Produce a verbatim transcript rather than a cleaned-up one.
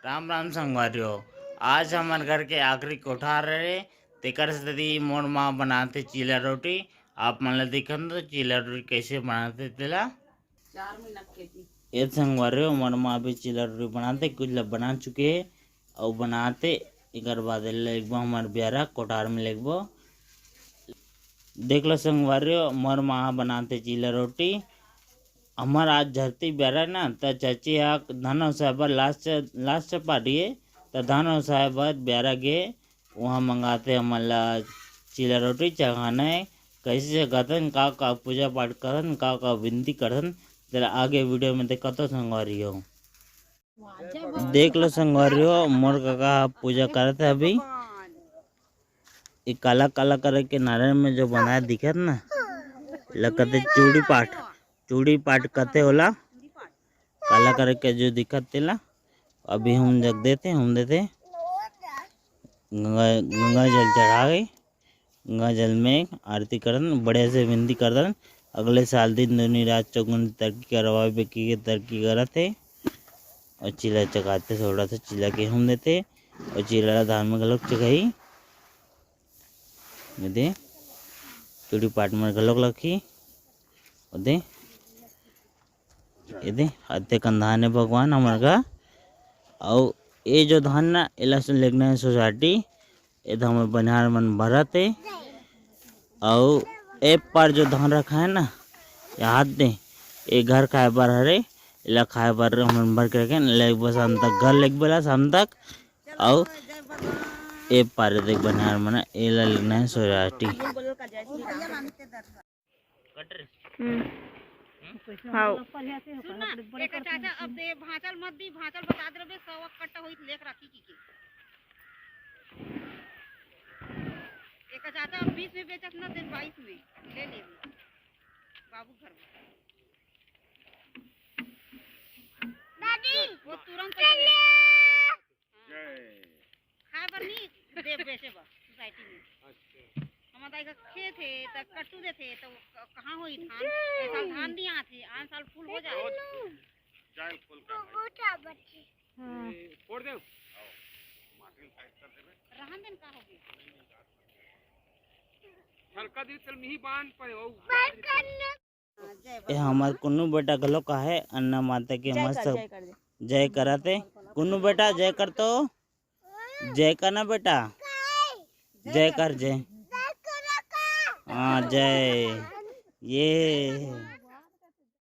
राम राम संगवारी हो। आज हमर घर के आखिरी कोठार हरे, तेकर सेती मोर माँ बनाथे चीला रोटी। आप मन ल दिखन तो चीला रोटी कैसे बनाथे तेला। चार मिनट के जी। ए संगवारी हो, मोर माँ अभी चीला रोटी बनाथे, कुछ ल बना चुके हे, अउ बनाथे, एकर बाद लेगबो हमर बियारा कोठार में लेगबो। देख लो संगवारी हो, मोर माँ बनाथे चीला रोटी। हमर आज झरती बियारा ना, त चाची ह धान ओसाए बर लास्ट, लास्ट पार्टी हे, त धान ओसाए बर बियारा गे, उहाँ मंगाथे हमन ला चीला रोटी चघाना हे। कैसे चघाथन, का का पूजा पाठ करथन, का का विनती करथन, तेला आगे वीडियो में देखत हो संगवारी हो। देख लो संगवारी हो, मोर काका ह पूजा करत हे अभी। ये काला काला करे के नारियल में जो बनाए दिखत ना, लगत हे चूड़ी पाठ, चूड़ी पाठ कथे होला। काला करे के जो दिखत तेला अभी हम जग देते, हम देते। गंगा, गंगा जल चढ़ा के, गंगा जल में आरती करन, बड़े से विनती करन। अगले साल दिन दूनी रात चौगुन तरक्की करवावे बेकी के तरक्की करत हे। अउ चीला चघाथे, सोड़ा से चीला के हम देते, अउ चीला ला धान में घलोक चघाही। ये दे, चूड़ी पाट में घलोक लगही। ओ दे, ये दे, अतेकन धान हे भगवान हमर घर। अउ ये जो धान ना, एला से लेगना हे सोसाइटी, ये तो हमर बनिहार मन भरत हे। अउ ए पार जो धान रखा हे ना, ये हाथ दे, ये घर खाए बर हरे, एला खाए बर हमन भर के रखे, लेगबो शाम तक, घर लेगबो ला शाम तक। अउ ए पार देख बनिहार मन, एला लेगना हे सोसाइटी। हम्म। हाँ। सुन ना, एकर चाचा, अब दे भांचल मत दी, भांचल बता दे रहे, सौ कट्टा होई, लेख राखी की के। एकर चाचा अब बीस में बेचत ना, देन बाईस में ले ले बाबू घर में। दादी, वो तुरंत पैसा दे देंगे। हाँ। जय। खाए बर नहीं दे, बेचे बर सोसाइटी में। अच्छा। हमर दाई का खेत हे, त कट्टू देथे, त क-, कहाँ होई धान? ए साल धान नहीं आथे, आन साल फुल हो जाए। जाए फुल का। हाँ। ये फोड़ दे। माटी साइड कर देबे। रहन देन का होगे? हल्का दी चल मिही बांध पर हो। ए हमर कुन्नू बेटा घलोक आहे, अन्ना माता के जय मस्त कर, जय कर दे। जय करत हे। कुन्नू बेटा जय कर तो, जय कर ना बेटा, जय कर, जय। हाँ, जय। ये